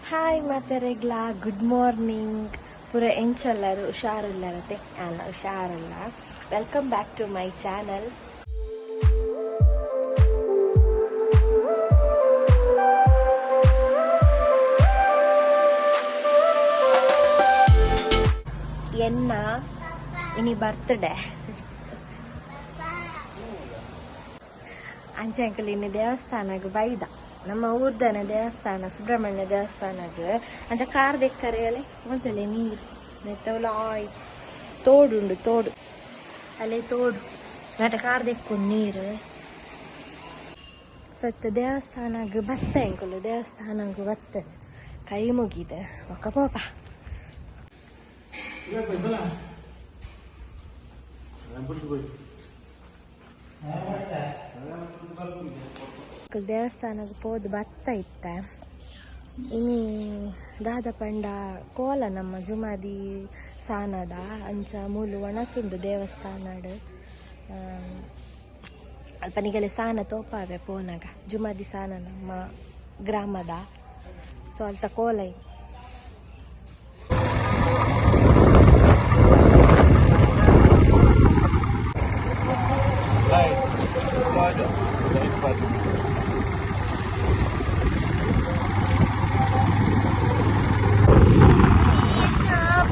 Hi ಮಾತೆರೆಗ್ಲಾ good morning. ಪೂರ ಎಂಚೊಲ್ಲರು ಹುಷಾರುಲ್ಲರತೆ ಆನ ಹುಷಾರುಲ್ಲ. Welcome back to my channel. ಎನ್ನ ಇನಿ ಬರ್ತ್ಡೇ ಅಂಚೆ ಅಂಕಲ್ ಇನಿ ದೇವಸ್ಥಾನಗ್ ಬೈದ ನಮ್ಮ ಊರ್ದನ ದೇವಸ್ಥಾನ ಸುಬ್ರಹ್ಮಣ್ಯ ದೇವಸ್ಥಾನಗ್ ಅಂಚ ಕಾರ್ ದೆಕ್ಕರೆ ಒಂಜಲೆ ನೀರ್ ನೆತ್ತವಲಾಯ್ ತೋಡುಂಡು ತೋಡು ಅಲ್ಲೇ ತೋಡು ನಟ ಕಾರ್ ದೆಕ್ಕು ನೀರು ಸತ್ತ ದೇವಸ್ಥಾನಗ್ ಬತ್ತ ಎಂಕುಲು ದೇವಸ್ಥಾನಗ್ ಬತ್ತ ಕೈ ಮುಗಿದೆ ಒಕ್ಕ ಪೋಪ. ದೇವಸ್ಥಾನಗ್ ಪೋದು ಬತ್ತ ಇತ್ತ ಇನಿ ದಾದ ಪಂಡ ಕೋಲ ನಮ್ಮ ಜುಮಾದಿ ಸಾನದ ಅಂಚ ಮೂಲು ಒಣಸುಂಡು ದೇವಸ್ಥಾನಡ್ ಅಲ್ಪ ನಿಗಲೆ ಸಾನ ತೋಪಾವೆ ಪೋನಗ ಜುಮಾದಿ ಸಾನ ನಮ್ಮ ಗ್ರಾಮದ ಸೊ ಅಲ್ತ ಕೋಲ.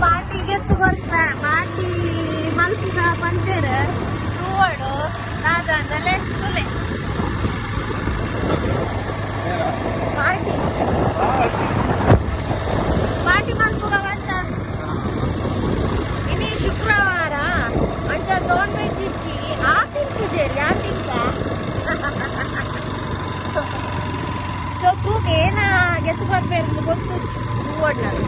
ಪಾರ್ಟಿಗೆ ಕೊರ್ಪ ಪಾರ್ಟಿ ಮಲ್ಪುಗ ಪಂತೇರು ತೂವಡು ದಾದ ತುಲೆ ಪಾರ್ಟಿ ಪಾರ್ಟಿ ಮಲ್ಪುಗ ಬಂತ. ಇನಿ ಶುಕ್ರವಾರ ಅಂಚ ನಾನ್ ವೆಜ್ ಇಜ್ಜಿ ಆ ತಿನ್ಪುಜೇರಿ ಆ ತಿನ್ಪ ಸೊ ತೂಕ ಏನ ಗೆತ್ತು ಕೊರ್ಪೇರು ಗೊತ್ತು ತೂವಡ್ ನಾನು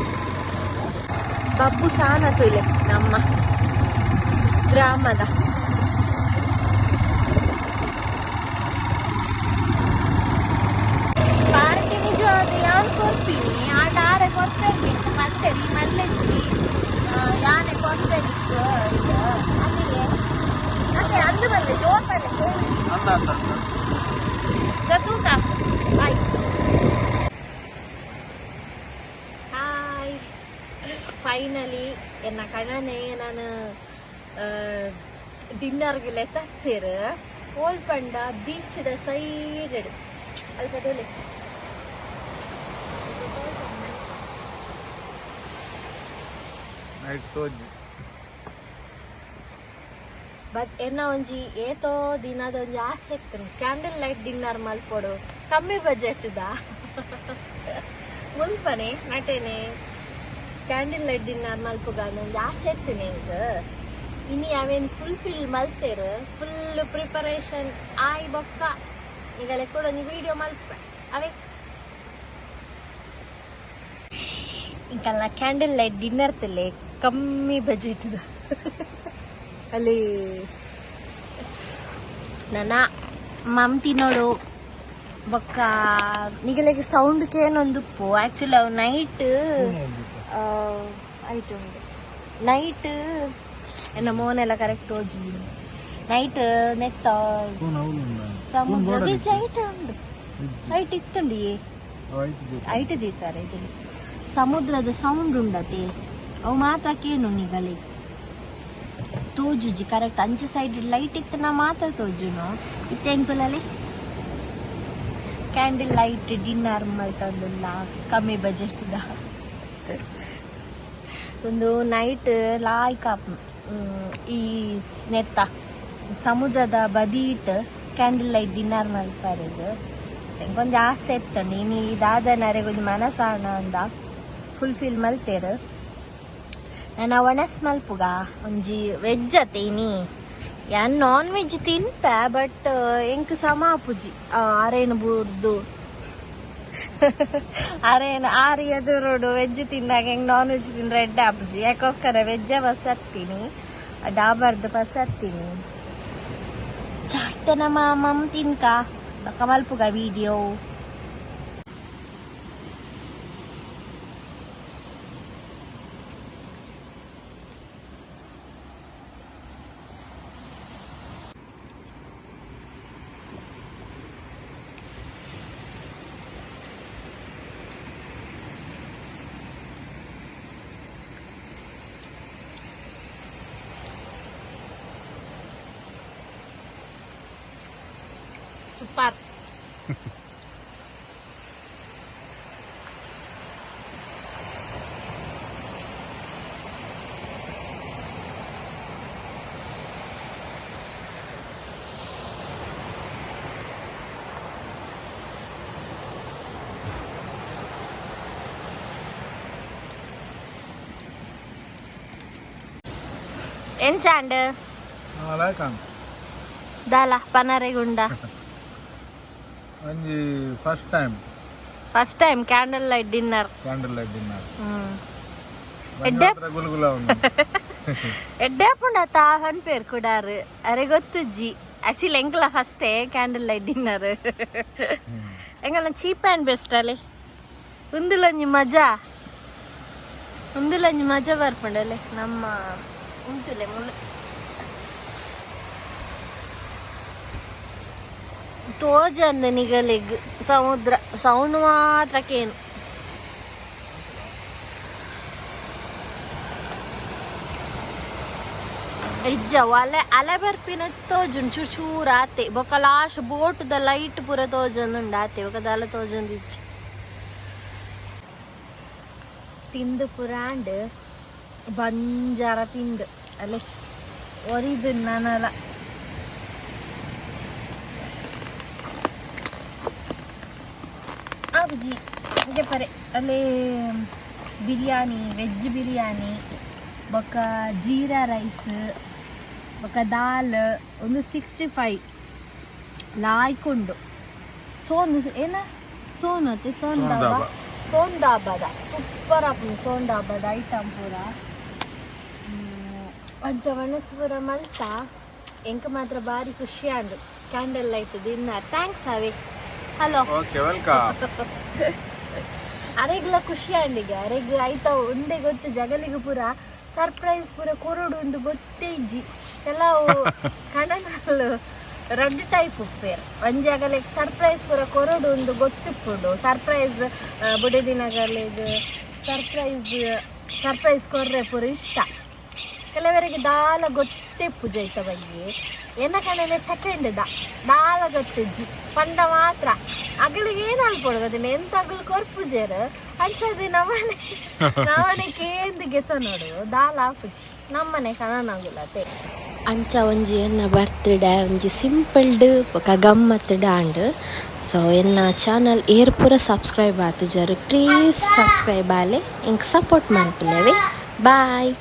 ಬಬ್ಬು ಸಾನ ತುಲೆ ನಮ್ಮ ಗ್ರಾಮದ ಪಾರ್ಟಿ ನಿಜವಾದ ಯಾನ್ ಕೊರ್ಪಿನಿ ಆಟ ಆರೆ ಕೊರ್ಪೇರಿ ಮಂತೆರಿ ಮಲ್ಲೆಜ್ಜಿ ಯಾನೆ ಕೊರ್ಪೇರಿತ್ತು ಅಲ್ಲಿಗೆ ಅದೇ ಅಂದು ಬಲ್ಲೆ ಜೋರ್ ಬಲ್ಲೆ ಕೇಳಿ ತೂಕ ಬಾಯ್ ಹಾಯ್. ಫೈನಲಿ ಎನ್ನ ಕಣನೆ ನಾನು ಡಿನ್ನರ್ಗೆ ಲೆತ್ತೇರು ಓಲ್ ಪಂಡ ಬೀಚ್ the side ಅಲ್ಪ ತೋಲೆ ಬಟ್ ಎನ್ನ ಒಂಜಿ ಏತೋ ದಿನದ ಒಂಜಿ ಆಸೆ ಇತ್ತು ಕ್ಯಾಂಡಲ್ ಲೈಟ್ ಡಿನ್ನರ್ ಮಲ್ಪೊಡು ಕಮ್ಮಿ ಬಜೆಟ್ the ಮುಲ್ಪನೆ ನಟೇನೆ ಕ್ಯಾಂಡಲ್ ಲೈಟ್ ಡಿನ್ನರ್ ಮಲ್ಪುಗ ಒಂಜಿ ಆಸೆ ಇತ್ತು ಎಂಕ್ ಇನಿ ಅವೇನ್ ಫುಲ್ಫಿಲ್ ಮಲ್ತೇರು ಫುಲ್ ಪ್ರಿಪರೇಷನ್ ಆಯ್ ಬೊಕ್ಕ ನಿಗಲೆ ಕೂಡ ಒಂಜಿ ವಿಡಿಯೋ ಮಲ್ಪ ಅವೇ ಇಂಕಲ್ಲ ಕ್ಯಾಂಡಲ್ ಲೈಟ್ ಡಿನ್ನರ್ ತಿಲ್ಲೆ ಕಮ್ಮಿ ಬಜೆಟ್ ಅಲ್ಲಿ ನನ್ನ ಮಮ್ತಿ ನೋಡು ಬೊಕ್ಕ ನಿಗಲೆಗ್ ಸೌಂಡ್ ಕೇನೊಂದುಪ್ಪು ಆಕ್ಚುಲಿ ಅವು ನೈಟ್ ಆಯ್ತು ಉಂಡು ನೈಟ್ ಎನ್ನ ಮೋನೆಲ್ಲ ಕರೆಕ್ಟ್ ಓಜಿ ನೈಟ್ ನೆತ್ತ ಸಮುದ್ರ ಐಟ್ ಉಂಡು ಐಟ್ ಇತ್ತುಂಡು ಐಟ್ ದೀತಾರೆ ಇದು ಸಮುದ್ರದ ಸೌಂಡ್ ಉಂಡತೆ ಅವು ಮಾತ್ರ ಕೇನು ನಿಗಲೆ ತೋಜುಜಿ ಕರೆಕ್ಟ್ ಅಂಚೆ ಸೈಡ್ ಲೈಟ್ ಇತ್ತನ ಮಾತ್ರ ತೋಜುನು ಇತ್ತೆ ಎಂಕುಲಲ್ಲಿ ಕ್ಯಾಂಡಲ್ ಲೈಟ್ ಡಿನ್ನರ್ ಮಲ್ತೊಂದುಲ್ಲ ಕಮ್ಮಿ ಬಜೆಟ್ ದ ಒಂದು ನೈಟ್ ಲಾಯ್ಕ ಈ ನೆತ್ತ ಸಮುದ್ರದ ಬದಿಟ್ ಕ್ಯಾಂಡಲ್ ಲೈಟ್ ಡಿನ್ನರ್ ಮಲ್ಪರೆಗ್ ಎಂಕೊಂಜಿ ಆಸೆ ಇತ್ತುಂಡು ಇನಿ ದಾದನರೆಗ್ ಒಂಜಿ ಮನಸಾಣ ಅಂದ ಫುಲ್ಫಿಲ್ ಮಲ್ತೇರು ನನ್ನ ಒಣಸ್ ಮಲ್ಪುಗ ಒಂಜಿ ವೆಜ್ ಅತೆ ಇನಿ ಯಾನ್ ನಾನ್ ವೆಜ್ ತಿನ್ಪೆ ಬಟ್ ಎಂಕ್ ಸಮ ಆಪುಜಿ ಆರೇನು ಬೂರ್ದು ಅರೇನು ಆರು ಎದುರುಡು ವೆಜ್ ತಿಂದಾಗ ಹೆಂಗ್ ನಾನ್ ವೆಜ್ ತಿಂದ್ರೆ ಎಡ್ಡೆ ಆಪುಜಿ ಯಾಕೋಸ್ಕರ ವೆಜ್ಜೆ ಬಸ್ ಹತ್ತೀನಿ ಡಾಬರ್ದು ಬಸ್ ಹತ್ತೀನಿ ಚಾಯ್ತ ನಮ್ಮ ಮಮ್ ತಿನ್ಕ ಬೊಕ್ಕ ಮಲ್ಪುಗ ವಿಡಿಯೋ. ಸೂಪರ್. ಎಂಚಾಂಡ್ ದಾಲ ಪನರೆಗುಂಡ. ಒಂಜಿ first time. First time candle light dinner. Candle light dinner. ಎಡ್ಡೆ. ಗುಲ್ಗುಲ ಉಂಡು. ಎಡ್ಡೆ ಪುಂಡತ ಪನ್ಪೇರ್ ಕುಡಾರು ಅರೆ ಗೊತ್ತುಜ್ಜಿ. ಆಕ್ಚುಲಿ ಎಂಕಲ ಫಸ್ಟೇ ಕ್ಯಾಂಡಲ್ ಲೈಟ್ ಡಿನ್ನರ್. ಎಂಕಲ್ನ ಚೀಪ್ ಆ್ಯಂಡ್ ಬೆಸ್ಟ್ ಅಲೆ. ಉಂದುಲೊಂಜಿ ಮಜಾ, ಉಂದುಲೊಂಜಿ ಮಜಾ ಬರ್ಪುಂಡಲೆ ನಮ್ಮ ಉಂತುಲೆ ಮುಲ್ಲು ತೋಜಂದ ನಿಗಲಿಗ್ ಸಮುದ್ರ ಸೌಂಡ್ ಮಾತ್ರಕ್ಕೇನು. ಇಜ್ಜ ಅಲೆ ಅಲೆ ಬರ್ಪಿನ ತೋಜುಂಡು ಚೂರು ಚೂರು ಆತೆ. ಬೊಕ ಲಾಸ್ಟ್ ಬೋಟ್ದ ಲೈಟ್ ಪೂರ ತೋಜೊಂದುಂಡು ಆತೆ. ಬೊಕ ದಾಲ ತೋಜೊಂದು ಇಜ್ಜಿ. ತಿಂದು ಪುರಾಂಡ್ ಬಂಜಾರ ತಿಂದು ಅಲೆ ಒರಿದು ನನಲ. ಆಬುಜಿ ಇಂಗೆ ಪರೆ ಅಲ್ಲೇ ಬಿರಿಯಾನಿ, ವೆಜ್ ಬಿರಿಯಾನಿ ಬೊಕ ಜೀರಾ ರೈಸ್ ಬೊಕ ದಾಲ್ ಒಂದು 65 ಲಾಯ್ಕೊಂಡು ಸೋನು ಏನ ಸೋನು ಅತ್ತೆ ಸೋನ್ ಸೋನ್ ಡಾಬಾ. ಡಾಬಾ. ಸೋನ್ ಡಾಬಾದ ಸೂಪರ್ ಆಪುಂಡು ಸೋನ್ ಡಾಬಾದ ಐಟಮ್ ಪೂರ. ಅಂಚ ವಣಸ್ ಪೂರ ಮಲ್ತ. ಎಂಕ್ ಮಾತ್ರ ಬಾರಿ ಖುಷಿ ಆಂಡು ಕ್ಯಾಂಡಲ್ ಲೈಟ್ ಡಿನ್ನರ್. Thanks ಅವೆ. ಹಲೋ. Okay, welcome. ಅರೆಗ್ಲ ಖುಷಿ ಆಂಡಿಗೆ. ಅರೆಗ್ ಐತ ಒಂದೇ ಗೊತ್ತು ಜಗಲಿಗೆ ಪೂರ ಸರ್ಪ್ರೈಸ್ ಪೂರ ಕೊರಡು ಒಂದು ಗೊತ್ತೇ ಇಜ್ಜಿ. ಕೆಲವು ಕಣನಲ್ಲು ರಡ್ಡ್ ಟೈಪ್ ಉಪ್ಪೇರು. ಒಂಜಿ ಅಗಲೆಗ್ ಸರ್ಪ್ರೈಸ್ ಪೂರ ಕೊರಡು ಒಂದು ಗೊತ್ತಿಪ್ಪುಂಡು. ಸರ್ಪ್ರೈಸ್ ಬುಡೆದಿನಗಲೆಗ್ ಸರ್ಪ್ರೈಸ್ ಸರ್ಪ್ರೈಸ್ ಕೊರ್ರೆ ಪೂರ ಇಷ್ಟ. ಕೆಲವರಿಗೆ ದಾಲ ಗೊತ್ತೇ ಪೂಜೆ ಐತ ಬಗ್ಗೆ. ಎನ್ನ ಕಣನೆ ಸೆಕೆಂಡ್ the ದಾಲ ಗೊತ್ತಿಜ್ಜಿ ಪಂಡ ಮಾತ್ರ ಅಗಲಿಗೆ ಏನು ಅಲ್ಪೊಡು ಗೊತ್ತಿಲ್ಲ ಎಂತ ಅಗಲು ಕೊರ್ಪುಜೆರ್. ಅಂಚದು ನಮ್ಮನೆ ನಮ್ಮನೆ ಕೇಂದ್ ಗೆತ ನೋಡು ದಾಲ ಆಪುಜಿ ನಮ್ಮನೆ ಕಣನಾಗುಲತೆ. ಅಂಚ ಒಂಜಿ ಎನ್ನ ಬರ್ತ್ಡೇ ಒಂಜಿ ಸಿಂಪಲ್ಡ್ ಬೊಕ ಗಮ್ಮತ್ಡ್ ಆಂಡ್. ಸೊ ಎನ್ನ ಚಾನಲ್ ಏರ್ ಪೂರ ಸಬ್ಸ್ಕ್ರೈಬ್ ಆತುಜರ್ ಪ್ಲೀಸ್ ಸಬ್ಸ್ಕ್ರೈಬ್ ಆಲೆ, ಎಂಕ್ ಸಪೋರ್ಟ್ ಮನ್ಪುಲೆವೆ. ಬಾಯ್.